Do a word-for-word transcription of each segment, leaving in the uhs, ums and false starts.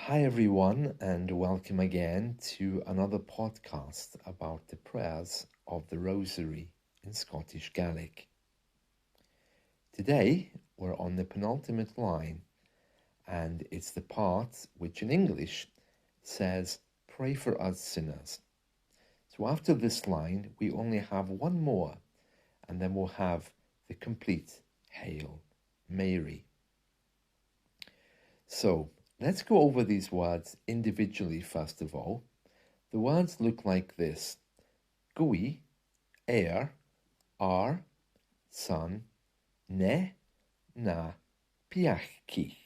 Hi everyone, and welcome again to another podcast about the prayers of the Rosary in Scottish Gaelic. Today we're on the penultimate line, and it's the part which in English says, "Pray for us sinners." So after this line, we only have one more, and then we'll have the complete Hail Mary. So let's go over these words individually first of all. The words look like this: Guidhe air ar son ne na peacaich.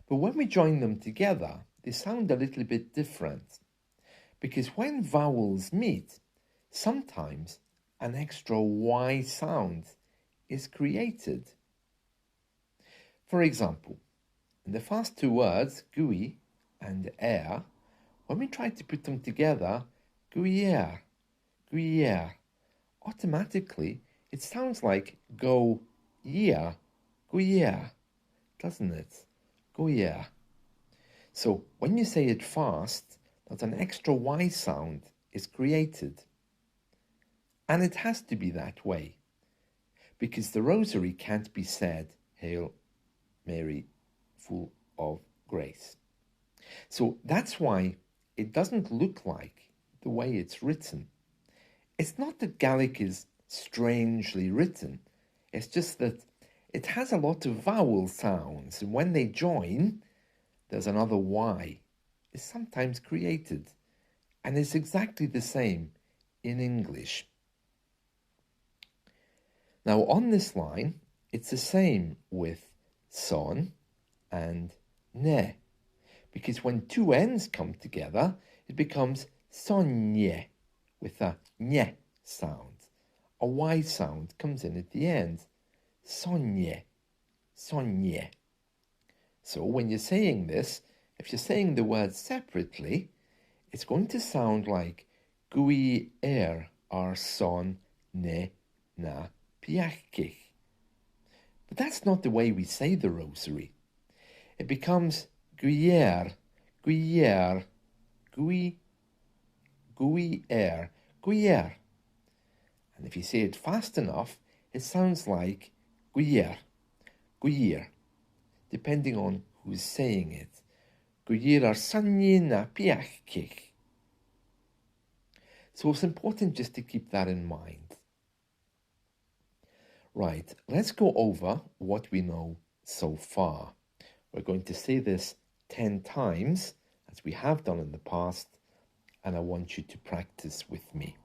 But when we join them together, they sound a little bit different, because when vowels meet, sometimes an extra Y sound is created. For example, in the first two words, guidhe and air, when we try to put them together, guidhear, guidhear, automatically it sounds like go year, guidhear, doesn't it? Guidhear. So when you say it fast, that an extra Y sound is created. And it has to be that way, because the Rosary can't be said, "Hail Mary, full of grace." So that's why it doesn't look like the way it's written. It's not that Gaelic is strangely written, it's just that it has a lot of vowel sounds, and when they join, there's another Y is sometimes created, and it's exactly the same in English. Now, on this line, it's the same with son and ne, because when two N's come together, it becomes soinne, with a nye sound. A Y sound comes in at the end. Soinne, soinne. So when you're saying this, if you're saying the words separately, it's going to sound like guidhe air ar son ne na peacaich. But that's not the way we say the Rosary. It becomes guidhear, guidhear, guidhe, guidhear, guidhear. And if you say it fast enough, it sounds like guidhear, guidhear, depending on who's saying it. Guidhear ar son ne na peacaich. So it's important just to keep that in mind. Right, let's go over what we know so far. We're going to say this ten times, as we have done in the past, and I want you to practice with me.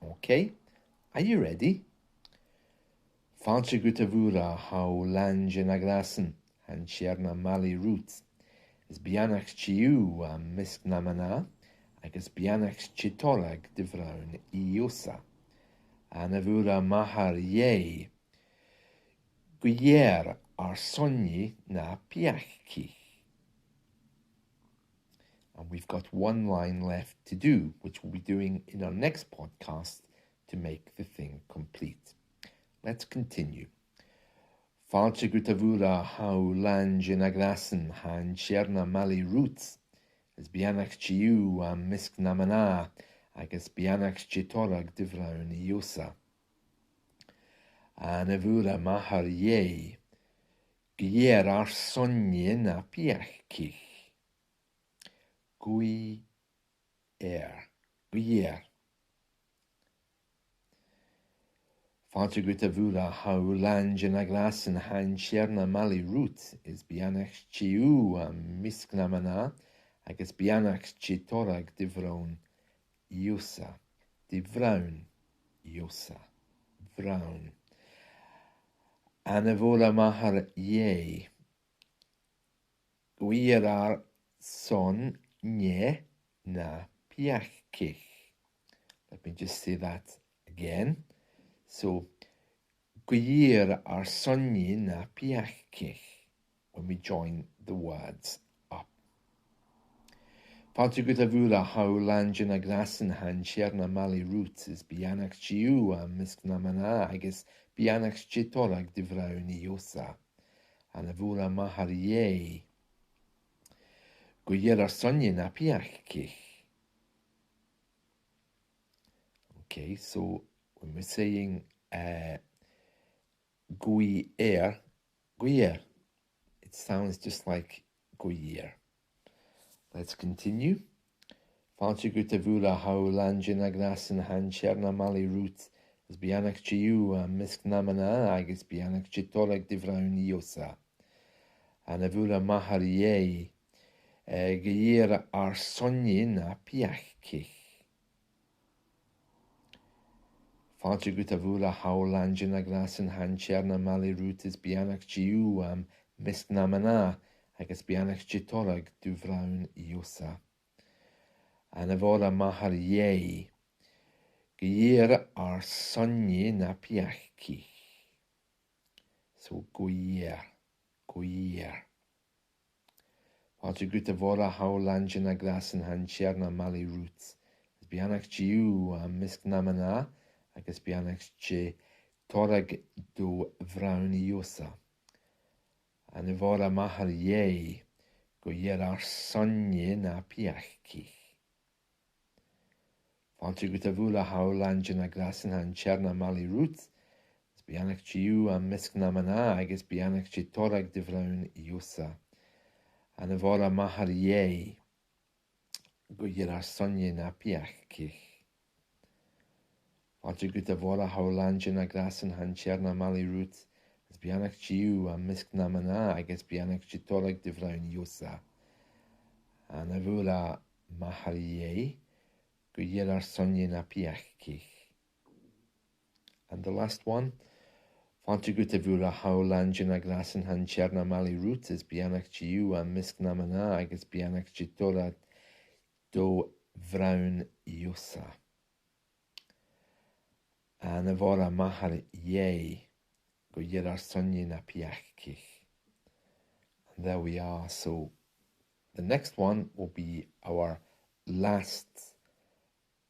Okay? Are you ready? Fàilte dhut, a Mhoire, tha thu làn de na gràsan, tha an Tighearna maille riut. Is beannaichte thu am measg nam mnà, agus beannaichte toradh do bhronn Ìosa. Anna Mhoire, Màthair Dhè, guidhear ar son ne na peacaich. And we've got one line left to do, which we'll be doing in our next podcast to make the thing complete. Let's continue. Fàilte dhut, a Mhoire, tha thu làn de na gràsan, tha an Tighearna maille riut. Is beannaichte thu am measg nam mnà, agus beannaichte toradh do bhronn Ìosa. Anna Mhoire, Màthair Dhè, guidhear ar son ne na peacaich. Guidhear, guidhear. Fàilte dhut, a Mhoire, tha thu làn de na gràsan, tha an Tighearna maille riut. Is beannaichte thu am measg nam mnà, agus beannaichte toradh do bhronn Ìosa. Do bhronn Ìosa. Bhronn. Anna Mhoire, Màthair Dhè, guidhear ar son ne na peacaich. Let me just say that again. So, guidhear ar son ne na peacaich, when we join the words up. Fàilte dhut, a Mhoire, tha thu làn de na gràsan, tha an Tighearna maille riut. Is beannaichte thu am measg nam mnà, agus beannaichte toradh do bhronn Ìosa. Anna Mhoire, Màthair Dhè, Guidh ur soidhne na peacaich. Okay, so when we're saying uh, guidh, guidh, it sounds just like guidh. Let's continue. Fàilte dhut, a Mhoire, tha thu làn de na gràsan, tha an Tighearna maille riut, is beannaichte thu am measg nam mnà agus beannaichte toradh do bhronn, Ìosa. A Naomh Mhoire, Màthair Dhè, uh, guidh ur soidhne na peacaich. Fàilte dhut, a Mhoire, tha thu làn de na gràsan, tha an Tighearna maille riut, is beannaichte thu am measg nam mnà agus beannaichte toradh do bhronn, Ìosa. A Naomh Mhoire, Màthair Dhè, guidh ur soidhne na peacaich. So guidh, guidh. Fàilte dhut, a Mhoire, tha thu làn de na gràsan, tha an Tighearna maille riut, is beannaichte thu am measg nam mnà agus beannaichte toradh do bhronn, Ìosa. A Naomh Mhoire, Màthair Dhè, guidh ur soidhne na peacaich. Fàilte dhut, a Mhoire, tha thu làn de na gràsan, tha an Tighearna maille riut, is beannaichte thu am measg nam mnà agus beannaichte toradh do bhronn, Ìosa. A Naomh Mhoire, Màthair Dhè, guidh ur soidhne na peacaich. Fàilte dhut, a Mhoire, tha thu làn de na gràsan, tha an Tighearna maille riut, is beannaichte thu am measg nam mnà agus beannaichte toradh do bhronn, Ìosa. A Naomh Mhoire, Màthair Dhè, guidh ur soidhne na peacaich. And the last one. Fàilte dhut, a Mhoire, tha thu làn de na gràsan, tha an Tighearna maille riut, is beannaichte thu am measg nam mnà agus beannaichte toradh do bhronn, Ìosa. A Naomh Mhoire, Màthair Dhè, guidh ur soidhne na peacaich. And there we are. So the next one will be our last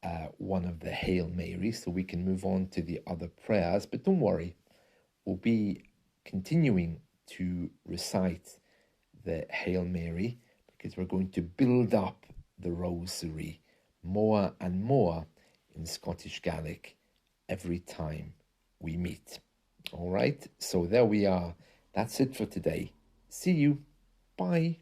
uh, one of the Hail Marys, so we can move on to the other prayers. But don't worry, we'll be continuing to recite the Hail Mary because we're going to build up the Rosary more and more in Scottish Gaelic every time we meet. All right, so there we are. That's it for today. See you. Bye.